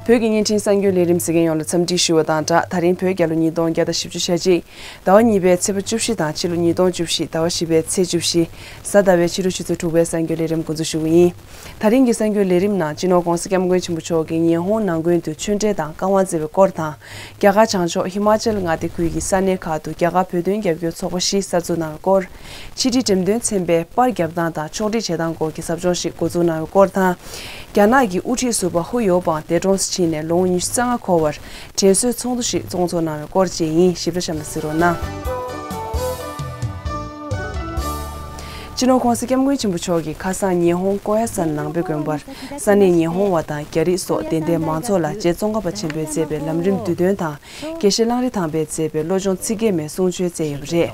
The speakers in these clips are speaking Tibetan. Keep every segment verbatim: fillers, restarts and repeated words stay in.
བོད་ཀྱི་བརྙན་འཕྲིན་གསར་འགྱུར་ལས་རིམ་གཟིགས་མཁན་ཡོངས་ལ་འཚམས་འདྲི་ཞུ་བ་དང་སྦྲགས། ད་རིང་བོད་རྒྱལ་ལོ་ཉིས་སྟོང་བརྒྱ་དང་བཞི་བཅུ་ཞེ་གཅིག་ཟླ་བ་གཉིས་པའི་ཚེས་པ་བཅུ་བཞི་དང་ཕྱི་ལོ་ཉིས་སྟོང་བཅུ་བཞི་ཟླ་བ་བཞི་པའི་ཚེས་བཅུ་བཞི། གཟའ་ཟླ་བའི་ཕྱི་དྲོ་ཆུ་ཚོད་དྲུག་པའི་གསར་འགྱུར་ལས་རིམ་འགོ་འཛུགས་ཞུ་གི་ཡིན། ད་རིང་གི་གསར་འགྱུར་ལས་རིམ་ནང་སྤྱི་ནོར་༧གོང་ས་༧སྐྱབས་མགོན་ཆེན་པོ་མཆོག་གིས་ཉི་ཧོང་ནང་ཁུལ་དུ་ཆོས་འབྲེལ་དང་བཀའ་དབང་སྩལ་བའི་སྐོར་དང་། རྒྱ་གར་བྱང་ཕྱོགས་ཧི་མ་ཅལ་མངའ་སྡེ་ཁུལ་གྱི་ས་གནས་ཁག་ཏུ་རྒྱ་གར་བོད་དོན་རྒྱབ་སྐྱོར་ཚོགས་པ་བཞི་གསར་འཛུགས་གནང་བའི་སྐོར། ཕྱི་དྲིལ་འགྲེམས་སྟོན་ཚན་པས་པར་བརྒྱབ་སྟངས་དང་ཕྱོགས་སྒྲིག་བྱེད་སྟངས་སྐོར་གྱི་ཟབ་སྦྱོང་ཞིག་འགོ་འཛུགས་གནང་བའི་སྐོར་དང་། རྒྱ་ནག་གི་དབུ་ཁྲིད་ཟུར་པ་ཧུ་ཡོ་པང་འདས་གྲོངས་སུ་ཕྱིན་ནས་ལོ་ངོ་ཉི་ཤུ་རྩ་ལྔ་འཁོར་བར་དྲན་གསོའི་ཚོགས་འདུ་ཞིག་བཙོང་ཚོགས་གནང་བའི་སྐོར་བཅས་ཡིན། ཞིབ་ཕྲ་གཤམ་ལ་གཟིགས་རོགས་གནང་། སྤྱི་ནོར་༧གོང་ས་༧སྐྱབས་མགོན་ཆེན་པོ་མཆོག་གིས་ཁ་སང་ཉི་ཧོང་ཀོ་ཡ་སན་ནང་པའི་དགོན་པར་ས་གནས་ཉི་ཧོང་བ་དང་རྒྱ་རིགས་སོགས་དད་ལྡན་མང་ཚོགས་ལ་རྗེ་ཙོང་ཁ་པ་ཆེན་པོས་མཛད་པའི་ལམ་རིམ་བསྡུས་དོན་དང་། དགེ་བཤེས་གླང་རི་ཐང་པས་མཛད་པའི་བློ་སྦྱོང་ཚིག་བརྒྱད་མའི་གསུང་ཆོས་སྩལ་ཡོད་པ་རེད།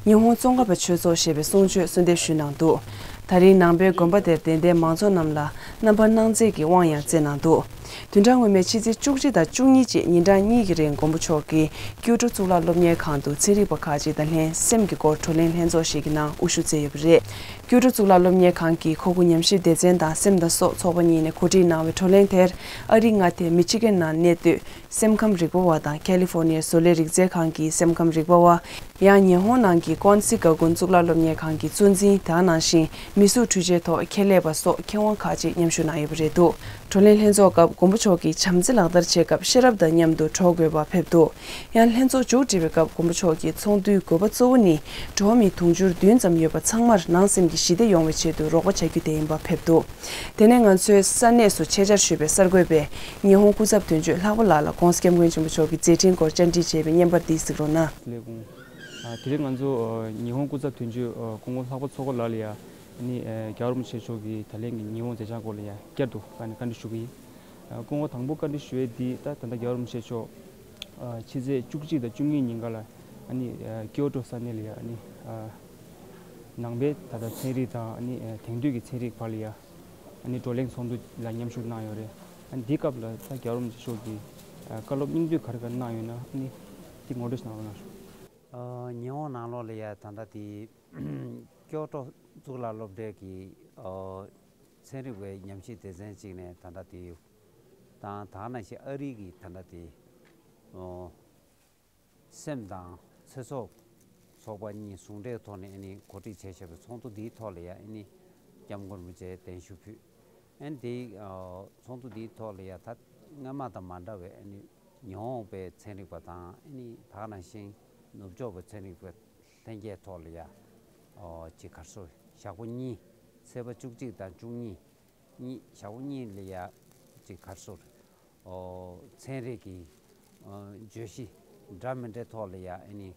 ཉི་ཧོང་ཙོང་ཁ་པ་ཆོས་ཚོགས་ཞེས་པའི་གསུང་ཆོས་གསོལ་འདེབས་ཞུས་གནང་འདུག་ད་རིང་ནང་པའི་དགོན་པ་དེར་དད་ལྡན་མང་ཚོགས་རྣམས་ལ་རྣམ་པར་སྣང་མཛད་ཀྱི་དབང་ཡང་སྩལ་གནང་འདུག་བདུན་ཕྲག་སྔོན་མའི་ཕྱི་ཚེས་བཅུ་གཅིག་དང་བཅུ་གཉིས་བཅས་ཉིན་གྲངས་གཉིས་ཀྱི་རིང་མགོན་པོ་མཆོག་གིས་ཀྱུ་ཀྲོ་གཙུག་ལག་སློབ་གཉེར་ཁང་དུ་ཚན་རིག་པ་ཁག་ཅིག་དང་ལྷན་སེམས་ཀྱི་སྐོར་བགྲོ་གླེང་ལྷན་ཚོགས་ཤིག་གི་ནང་དབུ་བཞུགས་མཛད་ཡོད་པ་རེད། ཀྱུ་ཀྲོ་གཙུག་ལག་སློབ་གཉེར་ཁང་གི་མཁོ་དགུ་ཉམས་ཞིབ་སྡེ་ཚན་དང་སེམས་དང་སྲོག་ཚོགས་པ་གཉིས་ནས་གོ་སྒྲིག་གནང་བའི་བགྲོ་གླེང་དེར་ཨ་རིའི་མངའ་སྡེ་མི་ཆི་གན་ནང་གནས་སྡོད་སེམས་ཁམས་རིག་པ་བ་དང་ཁ་ལི་ཧྥོ་ནི་ཡའི་བཟོ་ལས་རིག་རྩལ་ཁང་གི་སེམས་ཁམས་རིག་པ་བ། ཡང་ཉི་ཧོང་ནང་གི་ཀོན་སི་ག་གུན་གཙུག་ལག་སློབ་གཉེར་ཁང་གི་གཙོ་འཛིན། དེ་ནང་བཞིན་མི་གཟུགས་འཕྲུལ་ཆས་ཐོག་ཁྱད་ལས་པ་སོགས་མཁས་དབང་ཁག་ཅིག་མཉམ་ཞུགས་གནང་ཡོད་པ་རེད་འདུག་བགྲོ་གླེང་ལྷན་ཚོགས་སྐབས་མགོན་པོ་མཆོག་གིས་བྱམས་བརྩེ་ལག་བསྟར་བྱེད་སྐབས་ཤེས་རབ་དང་མཉམ་དུ་གྲོགས་དགོས་པ་ཕེབས་འདུག་ཡང་ལྷན་ཚོགས་མཇུག་སྒྲིལ་བའི་སྐབས་མགོན་པོ་མཆོག་གིས་ཚོགས་འདུའི་དགོས་པ་གཙོ་བོ་ནི་འགྲོ་བ་མི་དུང་ཕྱུར་བདུན་ཙམ་ཡོད་པ་ཚང་མར་ནང་སེམས་ཀྱི་ཞི་བདེ་ཡོང་བའི་ཆེད་དུ་རོགས་པ་བྱ་རྒྱུ་དེ་ཡིན་པ་ཕེབས་འདུག་དེ་ནས་ང་ཚོའི་ས་གནས་སུ་ཆེད་བཅར་ཞུས་པའི་གསར་འགོད་པས་ཉི་ཧོང་སྐུ་ཚབ་དོན་གཅོད་ལྷག་པ་ལགས་ལ་༧གོང་ས་༧སྐྱབས་མགོན་ཆེན་པོ་མཆོག་གི་མཛད་འཕྲིན་སྐོར་བཅར་འདྲི་བྱས་པའི་བརྙན་པར་འདི་གཟིགས་རོགས་གནང་། ལས་ཁུངས། ཨ། དེ་རིང་ང་ཚོ་ཨ་ཉི་ཧོང་སྐུ་ཚབ་དོན་གཅོད་ཨ་སྐུ་ངོ་ལྷག་པ་མཚོ་སྒོ་ལགས་ལ་ཡ་ཨ་ནི་ཨ་རྒྱལ་བ་རིན་པོ་ཆེ་མཆོག་གི་ད་ལན་གྱི་ཉི་ཧོང་མཛད་འཆར་སྐོར་ལ་ཡ་བསྐྱར་དུ་ཨ་ནི་བཀའ་འདྲི་ཞུ་གི་ཡིན། ཨ་སྐུ་ངོ་དང་པོ་བཀའ་འདྲི་ཞུ་ཡས་འདི་ད་ད་ལྟ་རྒྱལ་བ་རིན་པོ་ཆེ་མཆོག་ཨ་ཕྱི་ཚེས་བཅུ་གཅིག་དང་བཅུ་གཉིས་ཉིན་ཀ་ལ་ཨ་ནི་ཨ་ཀིའོ་ཀྲོ་ས་གནས་ལ་ཡ་ཨ་ནི་ཨ་ནང་པའི་ད་ལྟ་ཚན་རིག་དང་ཨ་ནི་ཨ་དེང་དུས་ཀྱི་ཚན་རིག་བར་ལ་ཡ་ཨ་ནི་བགྲོ་གླེང་ཚོགས་འདུ་ལ་མཉམ་ཞུགས་གནང་ཡོད་རེད། ཨ་ནི་འདི་སྐབས་ལ་ད་རྒྱལ་བ་རིན་པོ་ཆེ་མཆོག་གིས་ཨ་བཀའ་སློབ་སྙིང་བསྡུས་ག་རེ་ག་རེ་གནང་ཡོད་ན་ཨ་ནི་འདི་ངོ་སྤྲོད་གནང་རོགས་གནང་ཞུ། ཨ་ཉི་ཧོང་ནང་ལོགས་ལ་ཡ་ད་ལྟ་དེ་ཀིའོ་ཀྲོ་གཙུག་ལག་སློབ་གྲྭའི་གི་ཨ་ཚན་རིག་པའི་ཉམས་ཞིབ་སྡེ་ཚན་གཅིག་ནས་ད་ལྟ་དེ་དང་ད་ནང་བཞིན་ཨ་རི་གི་ད་ལྟ་དེ་ཨ་སེམས་དང་ཚེ་སྲོག་ཚོགས་པ་གཉིས་ཟུང་འབྲེལ་ཐོག་ནས་ཨ་ནི་གོ་སྒྲིག་བྱས་བཞག་པའི་ཚོགས་འདུ་འདིའི་ཐོག་ལ་ཡ་ཨ་ནི་༧སྐྱབས་མགོན་རིན་པོ་ཆེ་གདན་ཞུ་ཕུལ། ཨ་ནི་དེའི་ཨ་ཚོགས་འདུ་འདིའི་ཐོག་ལ་ཡ་ད་སྔ་མ་དང་མ་འདྲ་བའི་ཨ་ནི་ཉི་ཧོང་པའི་ཚན་རིག་པ་དང་ཨ་ནི་ད་ག་ནང་བཞིན་ནུབ་ཕྱོགས་པའི་ཚན་རིག་པ་ལྷན་རྒྱས་ཐོག་ལ་ཡ་ཨོ་ཅིག་ག་རེ་ཟེར་ཞག་པོ་གཉིས་ཚེས་པ་བཅུ་གཅིག་དང་བཅུ་གཉིས་གཉིས་ཞག་པོ་གཉིས་ལ་ཡ་ཅིག་ག་རེ་ཟེར་ཨོ་ཚན་རིག་གི་ཨོ་བརྗོད་གཞི་འདྲ་མི་འདྲའི་ཐོག་ལ་ཡ་ཨ་ནི་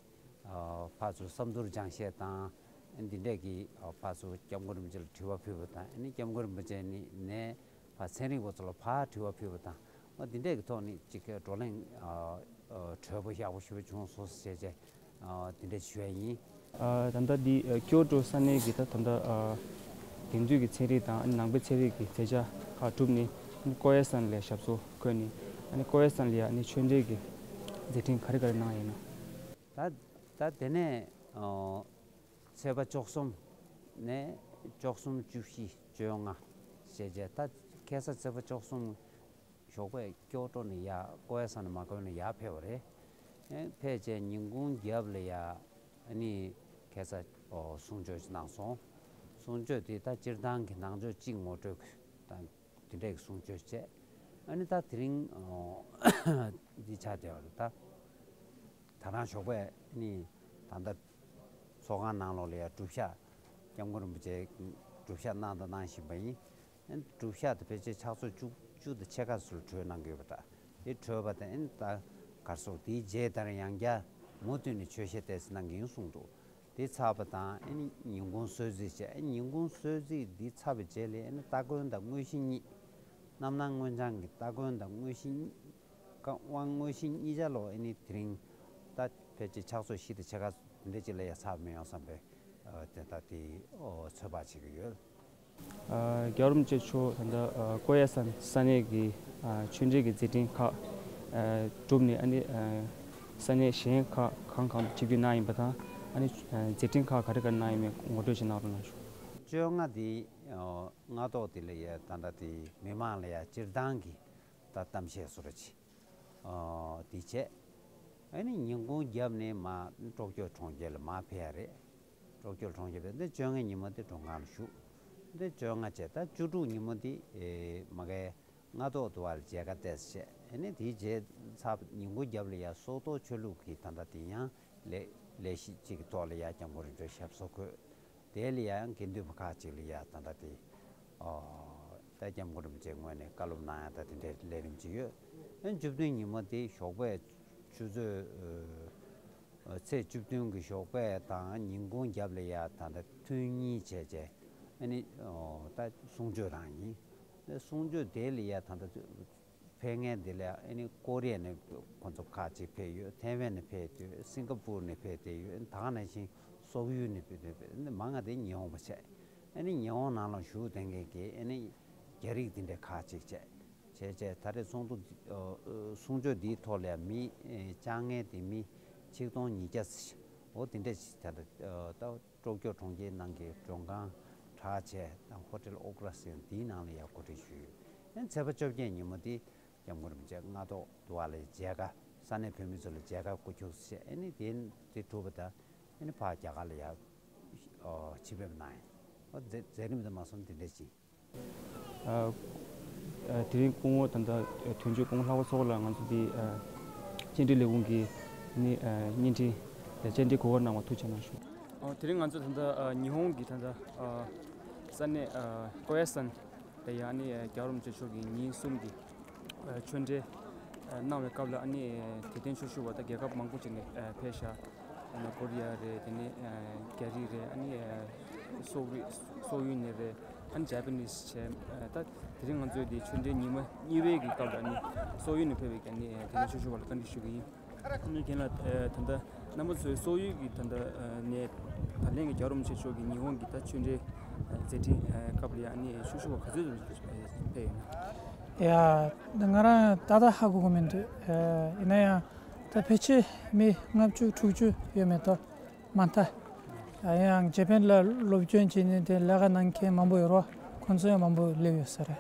ཨོ་ཕར་ཚུར་བསམ་ཚུལ་སྦྱང་བཤད་དང་འདི་འདྲས་ཀྱི་ཨོ་ཕར་ཚུར་༧སྐྱབས་མགོན་རིན་པོ་ཆེ་ལ་དྲི་བ་ཕུལ་བ་དང་ཨ་ནི་༧སྐྱབས་མགོན་རིན་པོ་ཆེ་ནི་ནས་ཕར་ཚན་རིག་པ་ཚོ་ལ་ཕར་དྲི་བ་ཕུལ་བ་དང་ཨོ་འདི་འདྲས་ཀྱི་ཐོག་ནས་ཅིག་བགྲོ་གླེང་ཨོ་ཨོ་གྲོས་པ་ཡག་པོ་ཞེ་པོ་བྱུང་སོང་ཟེར་བྱས། ཨ་དེ་འདྲ་ཞུ་ཡ་ཡིན། ཨ་ད་ལྟ་འདི་ཨ་ཀིའོ་ཀྲོ་ས་གནས་ཀྱི་ད་ད་ལྟ་ཨ་དེང་དུས་ཀྱི་ཚན་རིག་དང་ནང་པའི་ཚན་རིག་གི་མཛད་འཆར་ཁག་གྲུབ་ནས་ཀོ་ཡ་སན་ལ་ཞབས་སོར་འཁོད་ནས་ཨ་ནི་ཀོ་ཡ་སན་ལ་ཡ་ཨ་ནི་ཆོས་འབྲེལ་གྱི་མཛད་འཕྲིན་ག་རེ་ག་རེ་གནང་ཡོད་ན། ད་ད་དེ་ནས་ཨ་ཚེས་པ་བཅུ་གསུམ་ནས་བཅུ་གསུམ་བཅུ་བཞི་བཅོ་ལྔ་ཞེས་བྱས་ད་ཁ་སང་ཚེས་པ་བཅུ་གསུམ། ཞོགས་པ་ཀིའོ་ཀྲོ་ནས་ཡར་ཀོ་ཡ་སན་མ་ཀོ་ནས་ཡར་ཕེབས་པ་རེད། ཨེ་ཕེབས་བྱས་ཉིན་གུང་རྒྱབ་ལ་ཡ་ཨ་ནི་ཁ་སང་ཨོ་གསུང་ཆོས་ཅིག་གནང་སོང་། གསུང་ཆོས་དེ་ད་སྤྱིར་བཏང་གི་ནང་ཆོས་གཅིག་ངོ་སྤྲོད་དང་དེ་འདྲའི་གསུང་ཆོས་བྱས། ཨ་ནི་ད་དེ་རིང་ཨོ་འདི་ཆགས་བསྡད་པ་རེད་ད། ད་རང་ཞོགས་པ་ཨ་ནི་ད་ལྟ་ཚོགས་ཁང་ནང་ལོགས་ལ་ཡ་སྒྲུབ་ཞག་༧སྐྱབས་མགོན་རིན་པོ་ཆེ་སྒྲུབ་ཞག་གནང་དང་གནང་བཞིན་པ་ཡིན། ཨན་སྒྲུབ་ཞག་དེ་ཕལ་ཆེར་ཕྱག་ཚོད་བཅུ་བཅུ་དང་ཕྱེད་ཀ་ཙམ་ལ་གྲོལ་གནང་གི་ཡོད་པ་འདྲ། དེ་གྲོལ་བ་དང་ཨན་ད་གར་སོང་དེའི་རྗེས་ལྟར་ཡང་བསྐྱར་མུ་མཐུད་ནས་ཆོས་བཤད་ཏོག་ཙམ་གནང་གི་ཡིན་གསུངས་འདུག་དེ་ཚར་བ་དང་ཨན་ཉིན་གུང་གསོལ་ཚིགས་བྱས། ཨན་ཉིན་གུང་གསོལ་ཚིགས་འདི་ཚར་བའི་རྗེས་ལ་ཨན་སྟ་གོན་དང་དངོས་གཞི་གཉིས། རྣམ་སྣང་མངོན་བྱང་གི་སྟ་གོན་དང་དངོས་གཞི་གཉིས། ཀ་དབང་དངོས་གཞི་གཉིས་ཆ་ལོ་ཨ་ནི་དེ་རིང་ད་ཕལ་ཆེར་ཕྱག་ཚོད་བཞི་དང་ཕྱེད་ཀ་འདི་འདྲ་ཅིག་ལ་ཡ་ཚར་མི་ཡོང་བསམ་པའི་ཨ་དེ་ད་དེ་ཨོ་ཚོད་དཔག་བྱེད་ཀྱི་ཡོད། ཨ་རྒྱལ་བ་རིན་པོ་ཆེ་མཆོག་ད་ལྟ་ཨ་ཀོ་ཡ་སན་ས་གནས་ཀྱི་ཨ་ཆོས་འབྲེལ་གྱི་མཛད་འཕྲིན་ཁག་ཨ་གྲུབ་ནས་ཨ་ནི་ཨ་ས་གནས་གཞན་ཁག་གང་གང་དུ་ཆིབས་བསྒྱུར་གནང་ཡིན་པ་དང་ཨ་ནི་ཨ་མཛད་འཕྲིན་ཁག་ག་རེ་ག་རེ་གནང་ཡིན་མིན་ངོ་སྤྲོད་ཅིག་གནང་རོགས་གནང་ཞུ། བཅོ་ལྔ་དེ་ཨོ་སྔ་ཐོག་དེ་ལ་ཡ་ད་ལྟ་དེ་མི་མང་ལ་ཡ་སྤྱིར་བཏང་གི་ ད་གཏམ་བཤད་བཟོ་འདྲ་ཅིག་ཨ་དེ་བྱས། ཨ་ནི་ཉིན་གུང་རྒྱབ་ནས་མར་ཀྲོ་ཀྱོ་གྲོང་ཁྱེར་ལ་མར་ཕེབས་ཡ་རེད། ཀྲོ་ཀྱོ་གྲོང་ཁྱེར་ཕེབས། འདི་བཅོ་ལྔ་ཉིན་མོ་དེ་མགྲོན་ཁང་ལ་བཞུགས། འདི་བཅོ་ལྔ་བྱས། ད་བཅུ་དྲུག་ཉིན་མོ་དེ་ཨེ་མ་གའི་སྔ་ཐོག་ཏུ་བ་ལ་མཇལ་ཁ་བལྟས་བྱས། ཨ་ནི་དེའི་རྗེས་ཚར་ཉིན་གུང་རྒྱབ་ལ་ཡ་སོག་ཐོག་ཆོས་ལུགས་ཀྱི་ད་ལྟ་དེ་ཡང་ལས་ལས་གཞི་གཅིག་གི་ཐོག་ལ་ཡ་སྐྱབས་མགོན་རིན་པོ་ཆེ་ཞབས་སོར་འཁོད། དེ་ལ་ཡང་དགེ་འདུན་པ་ཁག་ཅིག་ལ་ཡ་ད་ལྟ་དེ་ཨོ་ད་སྐྱབས་མགོན་རིན་པོ་ཆེའི་ངོས་ནས་བཀའ་སློབ་གནང་ཡ་ད་དེ་འདྲའི་ལས་རིམ་ཅིག་ཡོད། ཨ་ནི་བཅུ་བདུན་ཉིན་མོ་དེ་ཞོགས་པའི་ཆུ་ཚོད་ཨ་ཚེས་བཅུ་བདུན་གྱི་ཞོགས་པ་དང་ཉིན་གུང་རྒྱབ་ལ་ཡ་ད་ལྟ་ཐུན་གཉིས་བྱས་བྱས། ཨ་ནི་ཨོ་ད་གསུང་ཆོས་རང་ཡིན། ཨ་གསུང་ཆོས་དེ་ལ་ཡ་ད་ལྟ་ཕེབས་མཁན་དེ་ལ་ཨ་ནི་ཀོ་རི་ཡ་ནས་ཁོང་ཚོ་ཁག་ཅིག་ཕེབས་ཡོད། ཐའེ་ཝན་ནས་ཕེབས་ཡོད། སིང་ག་པུར་ནས་ཕེབས་བསྡད་ཡོད། ད་ག་ནང་བཞིན་སོག་ཡུལ་ནས་ཕེབས་བསྡད་ཡོད། ཨ་ནི་མང་ང་དེ་ཉི་ཧོང་པ་བྱས། ཨ་ནི་ཉི་ཧོང་ནང་ལ་བཞུགས་བསྡད་མཁན་གྱི་ཨ་ནི་རྒྱ་རིགས་དེ་འདྲའི་ཁག་ཅིག་བྱས། བྱས་བྱས་ད་རེས་ཚོགས་འདུ་འདི་ཨ་ཨ་གསུང་ཆོས་འདིའི་ཐོག་ལ་ཡང་མི་ཨེ་བཅར་མཁན་དེ་མི་ཆིག་སྟོང་ཉིས་བརྒྱ་ཙམ་ཞིག་འོ་དེ་འདྲ་ཞིག་ད་ལྟ་ཨ་ད་ཀྲོ་ཀྱོ་གྲོང་ཁྱེར་ནང་གི་མགྲོན་ཁང་གྲྭ་བྱས་དང་ཧོ་ཊེལ་ཨོ་ཀྲ་ཟེར་འདིའི་ནང་ལ་ཡང་གོ་སྒྲིག་ཞུས་ཡོད། ཨ་ནི་ཚེས་པ་བཅོ་བརྒྱད་ཉིན་མོ་དེ་སྐྱབས་མགོན་རིན་པོ་ཆེ་སྔ་ཐོག་ཏུ་བ་ལ་མཇལ་ཁ་ས་གནས་བོད་མི་ཚོ་ལ་མཇལ་ཁ་སྐུ་ཁྱུག་བྱས། ཨ་ནི་དེ་དེ་གྲུབ་པ་དང་ཨ་ནི་ཕར་རྒྱ་གར་ལ་ཡང་ཨོ་ཆིབས་ཕེབས་གནང་ཡོད། ཨོ་མཛད་མཛད་རིམ་དེ་མ་སོང་དེ་འདྲ་ཅིག་ཨ་ཨ་དེ་རིང་སྐུ་ངོ་ད་ལྟ་དོན་གཅོད་སྐུ་ངོ་ལྷག་པ་ཚོགས་ལ་ང་ཚོ་འདི་ཨ་བཅར་འདྲི་ལས་ཁུངས་ཀྱི་ནི་ཨ་བརྙན་འཕྲིན་བཅར་འདྲི་གོ་སྐབས་གནང་བར་ཐུགས་རྗེ་གནང་ཞུ། ཨ་དེ་རིང་ང་ཚོ་ད་ལྟ་ཨ་ཉི་ཧོང་གི་ད་ལྟ་ཨ་ས་གནས་ཨ་ཀོ་ཡ་སན་ལ་ཡ་ནི་རྒྱལ་བ་རིན་པོ་ཆེ་མཆོག་གི་ཉིན་གསུམ་གྱི་ཨ་ཆོས་འབྲེལ་ཨ་གནང་བའི་སྐབས་ལ་ཨ་ནི་དད་ལྡན་ཆོས་ཞུ་བ་དང་རྒྱལ་ཁབ་མང་པོ་ཅིག་ནས་ཨ་ཕེབས་ཤག་ཨ་ནི་ཀོ་རི་ཡ་རེད། དེ་ནས་ཨ་རྒྱ་རིགས་རེད། ཨ་ནི་ཨ་སོག་རིགས་སོག་ཡུལ་ནས་རེད། ཨ་ནི་ཇ་པ་ནིས་བྱས། ཨ་ད་དེ་རིང་ང་ཚོའི་དེ་ཆོས་འབྲེལ་ཉི་མ་གཉིས་པའི་གི་སྐབས་ལ་ཨ་ནི་སོག་ཡུལ་ནས་ཕེབས་པའི་ཨ་ནི་དད་ལྡན་ཆོས་ཞུ་བ་ལ་བཀའ་འདྲི་ཞུ་གི་ཡིན། ཨ་ནི་རྒན་ལགས་ཨ་ད་ལྟ་རྣམ་པ་ཚོས་སོག་ཡུལ་གྱི་ད་ལྟ་ཨ་ནས་ད་ལན་གྱི་རྒྱལ་བ་རིན་པོ་ཆེ་མཆོག་གི་ཉི་ཧོང་གི་ད་ཆོས་འབྲེལ་ཨ་མཛད་འཕྲིན་ཨ་སྐབས་ལ་ཡ་ཨ་ནི་ཆོས་ཞུ་བ་ག་ཚོད་ཙམ་ཕེབས་ཡོད་ན། ཡ་ང་རང་ད་ལྟ་ཧ་གོ་གི་མི་འདུག་ཨ་ཡིན་ན་ཡང་ད་ཕལ་ཆེར་མི་ལྔ་བཅུ་དྲུག་ཅུ་ཡོད་མེད་དོ། མ་མཐའ། ཡང་ཇེ་པན་ལ་སློབ་སྦྱོང་བྱེད་མཁན་དེ་ལས་ཀ་གནང་མཁན་མང་པོ་ཡོད་རེད་བ། ཁོང་ཚོ་ཡང་མང་པོ་སླེབས་ཡོད་ས་རེད།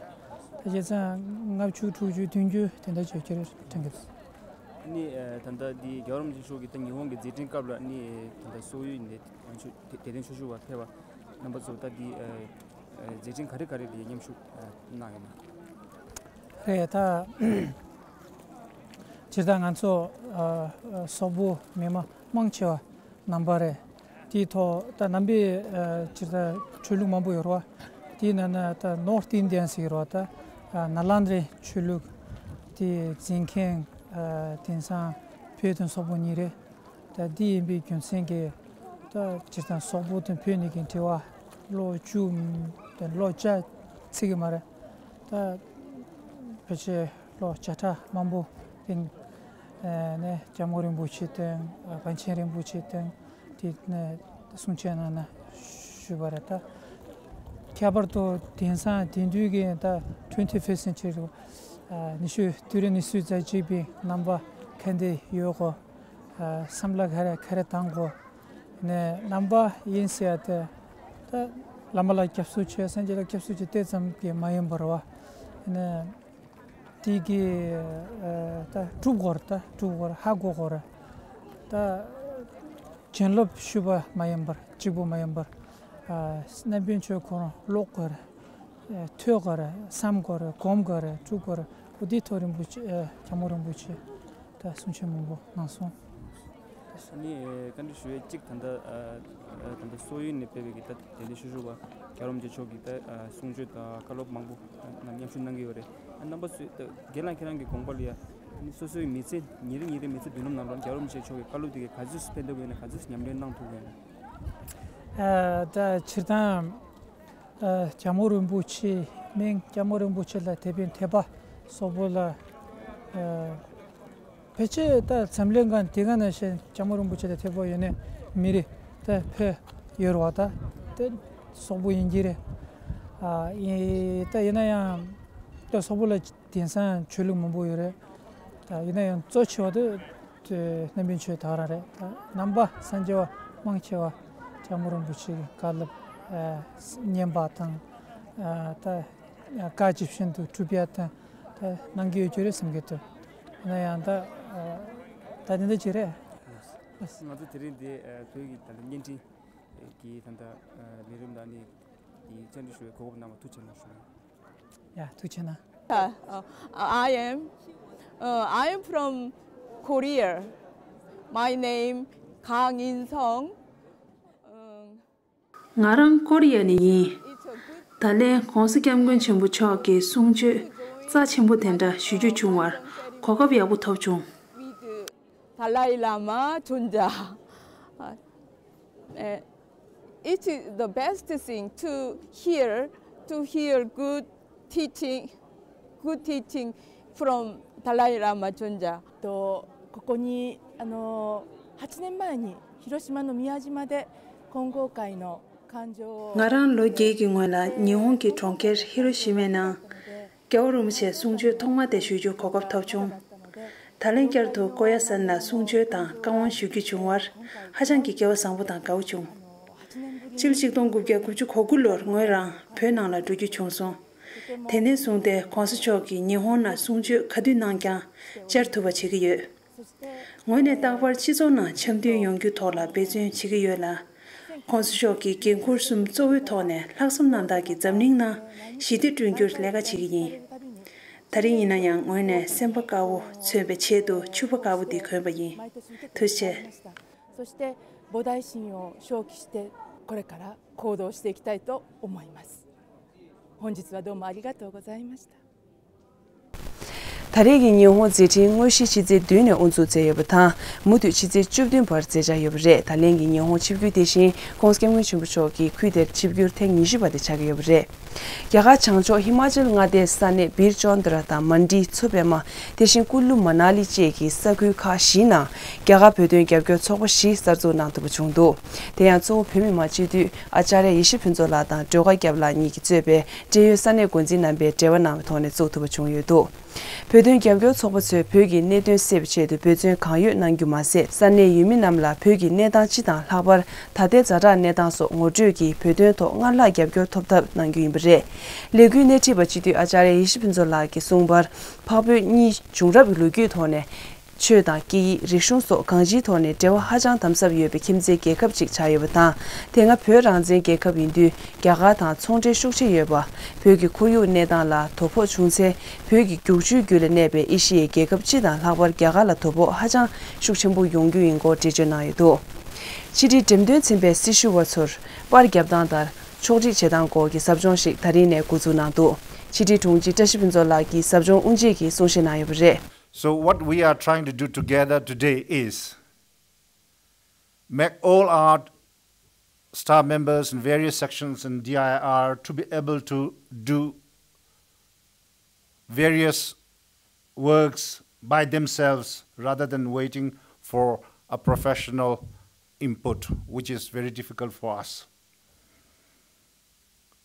ད་བྱས་ཙང་ལྔ་བཅུ་དྲུག་ཅུ་བདུན་ཅུ་དེ་འདྲ་བརྗོད་ཀྱི་རེད་དྲན་གྱི་འདུག་ཨ་ནི་ཨ་ད་ལྟ་འདི་རྒྱལ་བ་རིན་པོ་ཆེ་མཆོག་གིས་ད་ཉི་ཧོང་གི་མཛད་འཕྲིན་སྐབས་ལ་ཨ་ནི་ད་ལྟ་སོག་ཡུལ་ནས་ང་ཚོ་དད་ལྡན་ཆོས་ཞུ་བ་ཕེབས་པ་རྣམ་པ་ཚོ་ད་འདི་ཨ་ཨ་མཛད་འཕྲིན་ག་རེ་ག་རེ་ལ་མཉམ་ཞུགས་ཨ་གནང་ཡོད་ན། རེད་ད། སྤྱིར་བཏང་ང་ཚོ་ཨ་ཨ་སོག་པོ་མི་མང་མང་ཆེ་བ་ནང་པ་རེད། དེའི་ཐོག་ད་ནང་པའི་ཨ་སྤྱིར་བཏང་ཆོས་ལུགས་མང་པོ་ཡོད་རེད་བ། དེའི་ནང་ན་ད་ནོར་ཐི་ཨིན་ཌི་ཡན་ཟེར་གྱི་རེད་བ། ད་ཨ་ནཱ་ལེནྡྲའི་ཆོས་ལུགས་དེ་འཛིན་མཁན་ཨ་དེང་སང་བོད་དང་སོག་པོ་གཉིས་རེད། ད་འདི་ཡིན་པའི་རྒྱུ་མཚན་གྱིས་ད་སྤྱིར་བཏང་སོག་པོ་དང་བོད་གཉིས་ཀྱི་འབྲེལ་བ་ལོ་བཅུ་དང་ལོ་བརྒྱ་ཚིག་གི་མ་རེད། ད་ཕལ་ཆེར་ལོ་བརྒྱ་ཕྲག་མང་པོ་རིང་ནས་སྐྱབས་མགོན་རིན་པོ་ཆེ་དང་པཎ་ཆེན་རིན་པོ་ཆེ་དང་དེ་ནས་གསུང་ཆོས་གནང་ན་ཞུས་པ་རེད། ད་ཁྱད་པར་དུ་དེང་སང་དེང་དུས་ཀྱི་ད་ཊུ་ཝེན་ཊི་ཕར་སི་སེན་ཅུ་རི་ཉི་ཤུ་དུས་རབས་ཉི་ཤུ་རྩ་གཅིག་པའི་རྣམ་པ་ག་འདྲ་ཡོད་གོ། བསམ་བློ་ག་རེ་ག་རེ་བཏང་དགོས། ནས་རྣམ་པ་ཡིན་ཟེར་ཡ་དེ་ད་བླ་མ་ལ་སྐྱབས་སུ་མཆི་སངས་རྒྱས་ལ་སྐྱབས་སུ་མཆི་དེ་ཙམ་གྱིས་མ་ཡིན་པར་བ། ནས་དེ་གི་ད་སྒྲུབ་དགོས་རེད། ད་སྒྲུབ་དགོས་རེད། ཧ་གོ་དགོས་རེད། ད་བྱིན་རླབས་ཞུས་པ་མ་ཡིན་པར་གཅིག་པུ་མ་ཡིན་པར་རྣམ་པའི་ཆོས་ཁོ་རང་ཀློག་དགོས་རེད། ཐོས་དགོས་རེད། བསམ་དགོས་རེད། སྒོམ་དགོས་རེད། སྒྲུབ་དགོས་རེད། འོ་དེའི་ཐོག་རིན་པོ་ཆེ་སྐྱབས་མགོན་རིན་པོ་ཆེ་ད་གསུང་ཆོས་མང་པོ་གནང་སོང་། ཨ་ནི་བཀའ་འདྲི་ཞུ་ཡས་གཅིག་ད་ལྟ་ད་ལྟ་སོག་ཡུལ་ནས་ཕེབས་པའི་གི་ད་དེ་འདྲ་ཞུ་ཞུ་བ་རྒྱལ་བ་རིན་པོ་ཆེ་མཆོག་གི་ད་གསུང་ཆོས་དང་བཀའ་སློབ་མང་པོ་ནང་མཉམ་ཞུགས་གནང་གི་ཡོད་རེད། ཨ་རྣམ་པ་ཚོས་ད་རྒན་ལགས་ཁྱེད་རང་གི་དགོངས་པ་ལ་ཡ་ཨ་ནི་སོ་སོའི་མི་ཚེ་ཉིན་རེ་ཉིན་རེ་མི་ཚེ་མདུན་ལམ་ནང་ལ་རྒྱལ་བ་རིན་པོ་ཆེ་མཆོག་གི་བཀའ་སློབ་དེ་གི་ག་ཚོད་ཕན་ཐོགས་ཡོད་ན། ག་ཚོད་ཉམས་ལེན་གནང་ཐུབ་ཡོད་ན། ཨ་ད་སྤྱིར་བཏང་། ཨ་སྐྱབས་མགོན་རིན་པོ་ཆེའི་མིང་། སྐྱབས་མགོན་རིན་པོ་ཆེ་ལ་དད་པའི་དད་པ་སོགས་པོ་ལ་ཨ་ཕལ་ཆེར་ད་འཛམ་གླིང་གང་དེ་ག་ནང་བཞིན་སྐྱབས་མགོན་རིན་པོ་ཆེ་ལ་དད་པ་ཡོད་མཁན་མི་རེ་ད་ཕེབས་ཡོད་རེད་བ། ད་དེ་སོག་པོ་ཡིན་གྱི་རེད། ཨ་ཡིན་ད་ཡིན་ན་ཡང་ད་སོག་པོ་ལ་དེང་སང་ཆོས་ལུགས་མང་པོ་ཡོད་རེད། ད་ཡིན་ན་ཡང་གཙོ་ཆེ་བ་དེ་དེ་རྣམ་པའི་ཆོས་ད་ག་རང་རེད། ད་ནང་པ་སངས་རྒྱས་པ་མང་ཆེ་བ་སྐྱབས་མགོན་རིན་པོ་ཆེ་གི་བཀའ་སློབ་ཨ་ཉན་པ་དང་། ཨ་ད་བཀའ་ཇི་བཞིན་དུ་སྒྲུབ་ཡ་དང་། ད་ གནང་གི་ཡོད་རྒྱུ་རེད་བསམ་གྱི་འདུག་ཡིན་ན་ཡང་ད་ད་དེ་འདྲ་ཅིག་རེད། ང་ཚོ་དེ་རིང་འདི་བོད་ཀྱི་ད་ལྟ་བརྙན་འཕྲིན་གྱི་ད་ལྟ་ལས་རིམ་དང་ནི་དེ་བཅར་འདྲི་ཞུ་བའི་གོ་སྐབས་གནང་བར་ཐུགས་རྗེ་གནང་ཞུ། ཡ་ཐུགས་རྗེ་གནང་། Uh, uh, I am, uh, I am from Korea. My name Kang In Sung. Um, ང་རང་ཀོ་རི་ཡ་ནས་ཡིན། ད་ལན་༸གོང་ས་༸སྐྱབས་མགོན་ཆེན་པོ་མཆོག་གི་གསུང་ཆོས་རྩ་ཆེན་པོ་དེ་འདྲ་ཞུ་རྒྱུ་བྱུང་བར་གོ་སྐབས་ཡག་པོ་ཐོབ་བྱུང་། With Dalai Lama Chonja. Uh, it's the best thing to hear, to hear good teaching, good teaching from Dalai Lama Chonja. とここにあの8年前に、 ང་རང་ལོ་བརྒྱད་ཀྱི་སྔོན་ལ་ཉི་ཧོང་གི་གྲོང་ཁྱེར་ཧི་རོ་ཤི་མའི་ནང་རྒྱལ་བ་རིན་པོ་ཆེའི་གསུང་ཆོས་ཐོག་མ་དེ་ཞུ་རྒྱུར་གོ་སྐབས་ཐོབ་བྱུང་། ད་ལན་བསྐྱར་དུ་ཀོ་ཡ་སན་ལ་གསུང་ཆོས་དང་བཀའ་དབང་ཞུ་རྒྱུ་བྱུང་བར་ཧ་ཅང་གི་སྐལ་བ་བཟང་པོ་དང་དགའ་བོ་བྱུང་། ཕྱི་ལོ་ཆིག་སྟོང་དགུ་བརྒྱ་དགུ་བཅུ་གོ་དགུ་ལོར་ངོས་རང་བོད་ནང་ལ་འགྲོ་རྒྱུ་བྱུང་སོང་། དེ་ནས་བཟུང་སྟེ་༸གོང་ས་མཆོག་གིས་ཉི་ཧོང་ནང་གསུང་ཆོས་ག་དུས་གནང་ཀྱང་བཅར་ཐུབ་པ་བྱེད་ཀྱི་ཡོད། ངོས་ནས་རྟག་པར་སྤྱི་ཚོགས་ནང་འཆམ་མཐུན་ཡོང་རྒྱུའི་ཐོག་ལ་འབད་བརྩོན་བྱེད་ཀྱི་ཡོད་ལ། ༸གོང་ས་མཆོག་གི་འགན་ཁུར་གསུམ་གཙོ་བོའི་ཐོག་ནས་ལྷག་བསམ་རྣམ་དག་གིས་འཛམ་གླིང་ནང་ཞི་བདེ་བསྐྲུན་རྒྱུར་ལས་ཀ་བྱེད་ཀྱི་ཡིན། ད་རིང་ཡིན་ན་ཡང་ངོས་ནས་སེམས་པ་དཀར་བོ་མཚོན་པའི་ཆེད་དུ་ཕྱུ་པ་དཀར་བོ་འདི་གོན་པ་ཡིན། ཐུགས་རྗེ་ཆེ། そして菩提心を想起してこれから行動していきたいと思います。本日はどうもありがとうございました。 ད་རེས་ཀྱི་ཉི་ཧོང་མཛད་འཕྲིན་དངོས་གཞི་ཕྱི་ཚེས་བདུན་ནས་དབུ་འཛུགས་མཛད་ཡོད་པ་དང་། མུ་མཐུད་ཕྱི་ཚེས་བཅུ་བདུན་བར་མཛད་འཆར་ཡོད་པ་རེད། ད་ལན་གྱི་ཉི་ཧོང་ཆིབས་བསྒྱུར་དེ་བཞིན་༸གོང་ས་༸སྐྱབས་མགོན་ཆེན་པོ་མཆོག་གིས་ཁུལ་དེར་ཆིབས་བསྒྱུར་ཐེངས་ཉི་ཤུ་པ་དེ་ཆགས་ཀྱི་ཡོད་པ་རེད། རྒྱ་གར་བྱང་ཕྱོགས་ཧི་མ་ཅལ་མངའ་སྡེའི་ས་གནས་བིར་ཅོན་དི་ར་དང་མན་ཌི་མཚོ་པད་མ། དེ་བཞིན་ཀུ་ལུ་མ་ན་ལི་བཅས་ཀྱི་ས་ཁུལ་ཁག་བཞིའི་ནང་རྒྱ་གར་བོད་དོན་རྒྱབ་སྐྱོར་ཚོགས་པ་བཞི་གསར་འཛུགས་གནང་ཐུབ་པ་བྱུང་འདུག་དེ་ཡང་གཙོ་བོ་བོད་མི་མང་སྤྱི་འཐུས་ཨ་ཅཱརྱ་ཡེ་ཤེས་ཕུན་ཚོགས་ལགས་དང་སྒྲོལ་དཀར་སྐྱབས་ལགས་གཉིས་ཀྱིས་གཙོས་པའི་འབྲེལ་ཡོད་ས་གནས་འགོ་འཛིན་རྣམ་པས་འབྲེལ་བ་གནང་བའི་ཐོག་ནས་བཙུགས་ཐུབ་པ་བྱུང་ཡོད་འདུག་བོད་དོན་རྒྱབ་སྐྱོར་ཚོགས་པ་ཚོས་བོད་ཀྱི་གནད་དོན་སེལ་བའི་ཆེད་དུ་འབད་བརྩོན་གང་ཡོད་གནང་རྒྱུ་མ་ཟད། ས་གནས་ཡུལ་མི་རྣམས་ལ་བོད་ཀྱི་གནས་སྟངས་སྤྱི་དང་ལྷག་པར་ད་ལྟའི་ཛ་དྲག་གནས་སྟངས་སོགས་ངོ་སྤྲོད་ཀྱིས་བོད་དོན་ཐོག་སྔར་ལྷག་རྒྱབ་སྐྱོར་ཐོབ་ཐབས་གནང་རྒྱུ་ཡིན་པ་རེད། ལས་འགུལ་སྣེ་ཁྲིད་པ་སྤྱི་འཐུས་ཨ་ཅཱརྱ་ཡེ་ཤེས་ཕུན་ཚོགས་ལགས་ཀྱིས་གསུངས་པར། འཕགས་བོད་གཉིས་བྱུང་རབས་ཀྱི་ལོ་རྒྱུས་ཐོག་ནས། ཆོས་དང་སྐད་ཡིག་རིག་གཞུང་སོགས་གང་ཅིའི་ཐོག་ནས་འབྲེལ་བ་ཧ་ཅང་དམ་ཟབ་ཡོད་པའི་ཁྱིམ་མཚེས་རྒྱལ་ཁབ་ཅིག་ཆགས་ཡོད་པ་དང་། དེ་སྔ་བོད་རང་བཙན་རྒྱལ་ཁབ་ཡིན་དུས་རྒྱ་གར་དང་ཚོང་འབྲེལ་ཤུགས་ཆེ་ཡོད་པ། བོད་ཀྱི་ཁོར་ཡུག་གནས་སྟངས་ལ་དོ་ཕོག་བྱུང་ཚེ། བོད་ཀྱི་རྒྱུག་ཆུའི་རྒྱུད་ལ་གནས་པའི་ཨེ་ཤི་ཡའི་རྒྱལ་ཁབ་སྤྱི་དང་ལྷག་པར་རྒྱ་གར་ལ་དོ་ཕོག་ཧ་ཅང་ཤུགས་ཆེན་པོ་ཡོང་རྒྱུ་ཡིན་སྐོར་འགྲེལ་བརྗོད་གནང་ཡོད་འདུག་ཕྱི་དྲིལ་འགྲེམས་སྟོན་ཚན་པས་སྲི་ཞུ་བ་ཚོར་པར་རྒྱབ་སྟངས་ལྟར་ཕྱོགས་སྒྲིག་བྱེད་སྟངས་སྐོར་གྱི་ཟབ་སྦྱོང་ཞིག་ད་རིང་ནས་འགོ་འཛུགས་གནང་འདུག་ཕྱི་དྲིལ་དྲུང་ཆེ་བཀྲ་ཤིས་ཕུན་ཚོགས་ལགས་ཀྱིས་ཟབ་སྦྱོང་དབུ་འབྱེད་ཀྱི་གསུང་བཤད་གནང་ཡོད་པ་རེད། So what we are trying to do together today is make all our staff members in various sections in D I R to be able to do various works by themselves rather than waiting for a professional input, which is very difficult for us.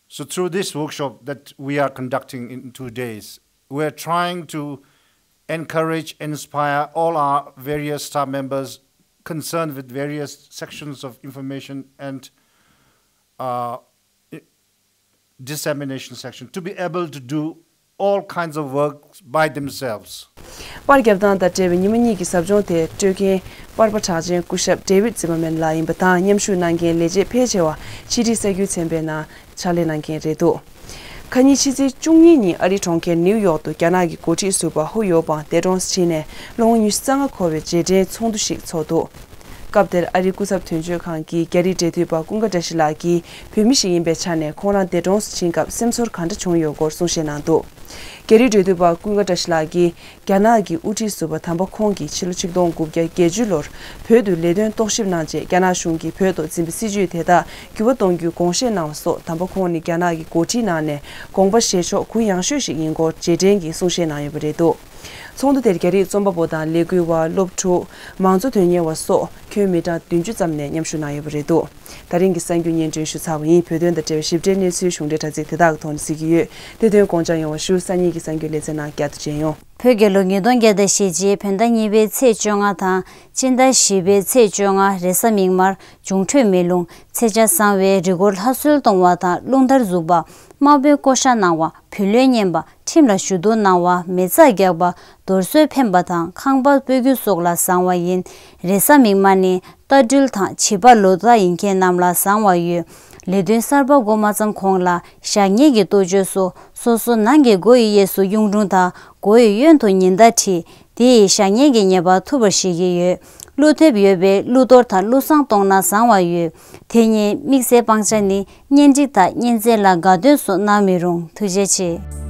So through this workshop that we are conducting in two days, we are trying to encourage and inspire all our various staff members concerned with various sections of information and uh, dissemination section to be able to do all kinds of work by themselves. པར་རྒྱབ་སྟངས་དང་འབྲེལ་བའི་ཉི་མ་གཉིས་ཀྱི་ཟབ་སྦྱོང་དེ་སྤྲོད་མཁན་པར་པ་གྲགས་ཅན་སྐུ་ཞབས་David Zimmerman་ལགས་ཡིན་པ་དང་། མཉམ་ཞུགས་གནང་མཁན་ལས་བྱེད་ཕལ་ཆེ་བ་ཕྱི་དྲིལ་གསར་འགྱུར་ཚན་པའི་ནང་ཕྱག་ལས་གནང་མཁན་རེད་འདུག་ཁ་ཉིན་ཕྱི་ཚེས་བཅུ་གཉིས་ཉིན་ཨ་རིའི་གྲོང་ཁྱེར་ནིའུ་ཡོག་ཏུ་རྒྱ་ནག་གི་འགོ་ཁྲིད་ཟུར་པ་ཧུ་ཡོ་པང་འདས་གྲོངས་སུ་ཕྱིན་ནས་ལོ་ངོ་ཉི་ཤུ་རྩ་ལྔ་འཁོར་བའི་རྗེས་དྲན་ཚོགས་འདུ་ཞིག་ཚོགས་འདུག་སྐབས་དེར་ཨ་རིའི་སྐུ་ཚབ་དོན་གཅོད་ཁང་གི་རྒྱ་རིགས་འབྲེལ་མཐུད་པ་ཀུན་དགའ་བཀྲ་ཤིས་ལགས་ཀྱིས། བོད་མི་ཞིག་ཡིན་པའི་ཆ་ནས་ཁོང་རང་འདས་གྲོངས་སུ་ཕྱིན་སྐབས་སེམས་ཚོར་ག་འདྲ་བྱུང་ཡོད་སྐོར་གསུང་བཤད་གནང་འདུག་རྒྱ་རིགས་འབྲེལ་མཐུད་པ་ཀུན་དགའ་བཀྲ་ཤིས་ལགས་ཀྱིས། རྒྱ་ནག་གི་དབུ་ཁྲིད་ཟུར་པ་དམ་པ་ཁོང་གིས་ཕྱི་ལོ་ཆིག་སྟོང་དགུ་བརྒྱ་བརྒྱད་ཅུ་ལོར་བོད་དུ་ལས་དོན་རྟོག་ཞིབ་གནང་རྗེས། རྒྱ་ནག་གཞུང་གིས་བོད་ཐོག་འཛིན་པའི་སྲིད་བྱུས་དེ་དག་འགྱུར་བ་གཏོང་རྒྱུའི་དགོངས་བཞེས་གནང་བ་སོགས། དམ་པ་ཁོང་ནི་རྒྱ་ནག་གི་འགོ་ཁྲིད་ནང་ནས་དགོངས་པ་བཞེས་ཕྱོགས་གུ་ཡངས་ཤོས་ཤིག་ཡིན་སྐོར་རྗེས་དྲན་གྱི་གསུང་བཤད་གནང་ཡོད་པ་རེད་འདུག་ཚོགས་འདུ་དེར་རྒྱ་རིགས་རྩོམ་པ་པོ་དང་ལས་འགུལ་བ། སློབ་ཕྲུག་མང་གཙོ་དོན་གཉེར་བ་སོགས་ཁྱོན་མི་གྲངས་བདུན་ཅུ་ཙམ་ནས་མཉམ་ཞུགས་གནང་ཡོད་པ་རེད་འདུག་ད་རིང་གི་གསར་འགྱུར་སྙན་སྒྲོན་ཞུས་ཚར་བ་ཡིན། བོད་དོན་དང་འབྲེལ་བའི་ཞིབ་ཕྲའི་གནས་ཚུལ་གཞུང་འབྲེལ་དྲ་ཚིགས་དེ་དག་གི་ཐོག་ནས་གཟིགས་ཀྱི་ཡོད། དེ་དོན་དགོངས་འཇགས་ཡོང་བ་ཞུ། སང་ཉིན་གྱི་གསར་འགྱུར་ལེ་ཚན་ནང་བསྐྱར་དུ་མཇལ་ཡོང་། བོད་རྒྱལ་ལོ་ཉིས་སྟོང་བརྒྱ་དང་ཞེ་གཅིག་བོད་ཟླ་གཉིས་པའི་ཚེས་བཅོ་ལྔ་དང་སྤྱི་ཟླ་བཞི་པའི་ཚེས་བཅོ་ལྔ་རེས་གཟའ་མིག་དམར་འབྱུང་འཕྲོད་མེ་རླུང་ཚེས་ཆ་བཟང་བའི་རི་སྐོར་ལྷ་གསོལ་གཏོང་བ་དང་རླུང་དར་འཛུགས་པ། དམར་པོའི་བགོ་བཤའ་གནང་བ། བུ་ལོན་གཉེན་པ། ཁྲིམས་ལ་ཞུ་གཏུག་གནང་བ། མེ་བཙའ་རྒྱག་པ། རྡོར་གསོལ་འཕེན་པ་དང་ཁང་པ་སྤོ་རྒྱུ་སོགས་ལ་བཟང་བ་ཡིན། རེས་གཟའ་མིག་དམར་ནི་རྟ་སྦྲུལ་དང་བྱི་ཕག་ལོ་ཟླ་ཡིན་མཁན་རྣམས་ལ་བཟང་བ་ཡོད། ལས་དོན་གསར་པ་འགོ་མ་བརྩམས་གོང་ལ་ཞག་ཉལ་གྱི་གཏོ་བཅོས་སོགས་སོ་སོ་ནང་གི་སྒོ་ཡི་གཡས་སུ་གཡུང་དྲུང་དང་སྒོ་ཡི་གཡོན་དུ་ཉི་ཟླ་བྲིས། དེ་ཡིས་ཞག་ཉལ་གྱི་ཉེས་པ་ཐུབ་པར་བཞེད་ཀྱི་ཡོད། ཀླུ་ཐེབས་ཡོད་པས་ཀླུ་གཏོར་དང་ཀླུ་བསང་གཏོང་ན་བཟང་བ་ཡོད། དེ་ཉིན་དམིགས་བསལ་སྤང་བྱ་ནི་གཉེན་སྒྲིག་དང་གཉེན་ཚན་ལ་དགའ་སྟོན་སོགས་གནང་མི་རུང་། ཐུགས་རྗེ་ཆེ།